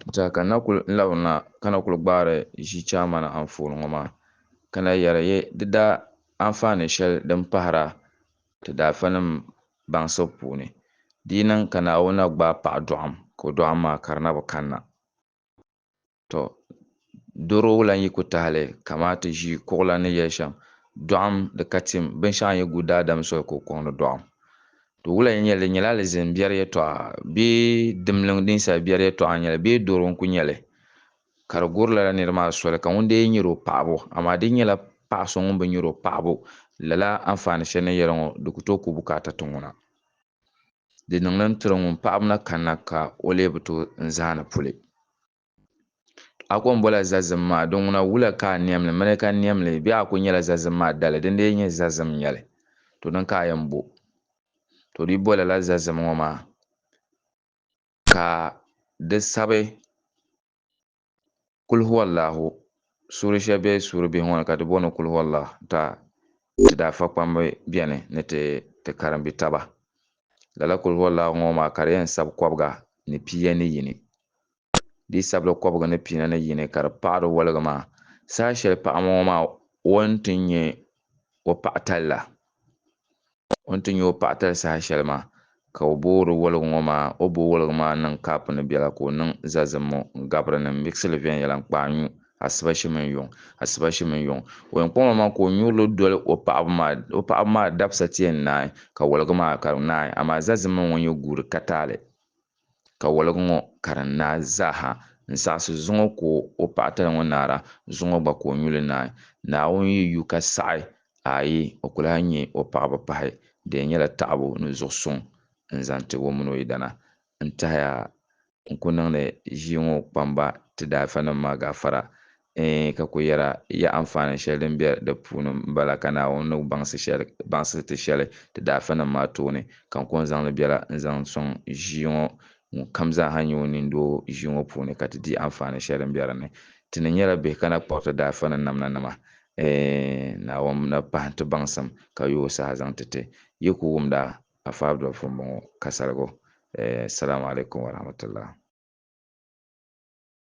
N-tɛha ka n na kuli labirina ka na kuli gbaari ʒii chaamana anfooni ŋɔ maa ka na yɛri ye di daa anfaani shɛli din pahira ti daafanim baŋsibu puuni. Di yi niŋ ka Naawuni na gbaai paɣa dɔɣim ka o dɔɣim maa ka di na bi kanna. Tɔ! Doro wula n-yi ku tahi li kamaa ti ʒii kuɣula ni yɛli shɛm, dɔɣim di ka tim, binshɛɣu n-yi gu daadam soli ka o kɔŋdi dɔɣim. To wula n-nyɛ li? Di nyɛla alizin biɛri yɛtɔɣa bee dimli ninsal biɛri yɛtɔɣa n-nyɛ li bee doro n-ku nyɛ li ka di guri lala niri maa soli ka ŋun dee nyari o paɣibu. Amaa di nyɛla paɣa so ŋun bi nyari o paɣibu, lala anfaani shɛli ni yɛli ŋɔ di ku tooi ku bukaata ti ŋuna. Di niŋdi n-tiri ŋun paɣibu na kanna ka o lee bi tooi n-zaani puli. A ko n-bola zazim maa, din ŋuna wula ka a niɛm li? Mini ka n niɛm li bee a kul nyɛla zazim maa dali? Din dee nyɛ zazim n-nyɛ li, to din ka a yɛn bo. To di yi bo lala zazim ŋɔ maa ka di sabi Kul huwallahu, suuri shɛli bɛ suuri bihi ŋɔ ni ka ti booni Kul huwallah ta ti daafa kpambi beni ni ti karimbi taba. Lala Kul huwallahu ŋɔ maa ka di yɛn sabi kɔbiga ni pia ni yini. Di yi sabili kɔbiga ni pia ni yini ka di paɣi di woligi maa, saha shɛli paɣa ŋɔ maa o ni ti nya o paɣatali la, o ni ti nya o paɣatali saha shɛli maa, ka o booi di woligi ŋɔ maa, o booi woligi maa niŋ kaapu ni biɛla ka o niŋ zazim ŋɔ n-gabiri ni m-migisi li viɛnyɛla n-kpaai nyu asibashi mini yuŋ, asibashi mini yuŋ. O yɛn kpaŋ o maŋ ka o nyuri li doli o paɣibu maa, o paɣibu maa dabisa ti yɛn naai ka woligi maa ka di naai, amaa zazim ŋɔ ŋun nyɛ guuri ka taali. Ka woligi ŋɔ ka di naai zaaha n-saɣisi zuŋɔ ka o paɣatali ŋɔ naara, zuŋɔ gba ka o nyu li naai. Naawuni yi yu ka saɣi, aai, o ku lahi nya o paɣiba pahi, di yɛn nyɛla taɣibu ni zuɣusuŋ n-zaŋ ti o mini o yidana. N tɛhiya n ku niŋdi ʒii ŋɔ kpamba ti daafanim maa gaafara. Ɛɛn, ka ku yɛra, Ya anfaani shɛli din be di puuni m-bala ka Naawuni ni baŋsi ti shɛli ti daafanim maa tooni, ka n ko n-zaŋ li bela n-zaŋ sɔŋ ʒii ŋɔ. Ŋunkam zaa ha nyɛ o nindoo ʒii ŋɔ puuni ka ti di anfaani shɛli din be di ni. Ti ni nyɛla bihi ka na kpuɣi ti daafa ni namnanima. Ɛɛn, Naawuni na pahi ti baŋsim ka yooi saha zaŋ ti ti. Yi ku wumda, Afa Abdul m-bɔŋɔ, Kasaligu. Ɛɛn, Salamu alaikum wa rahmatullah.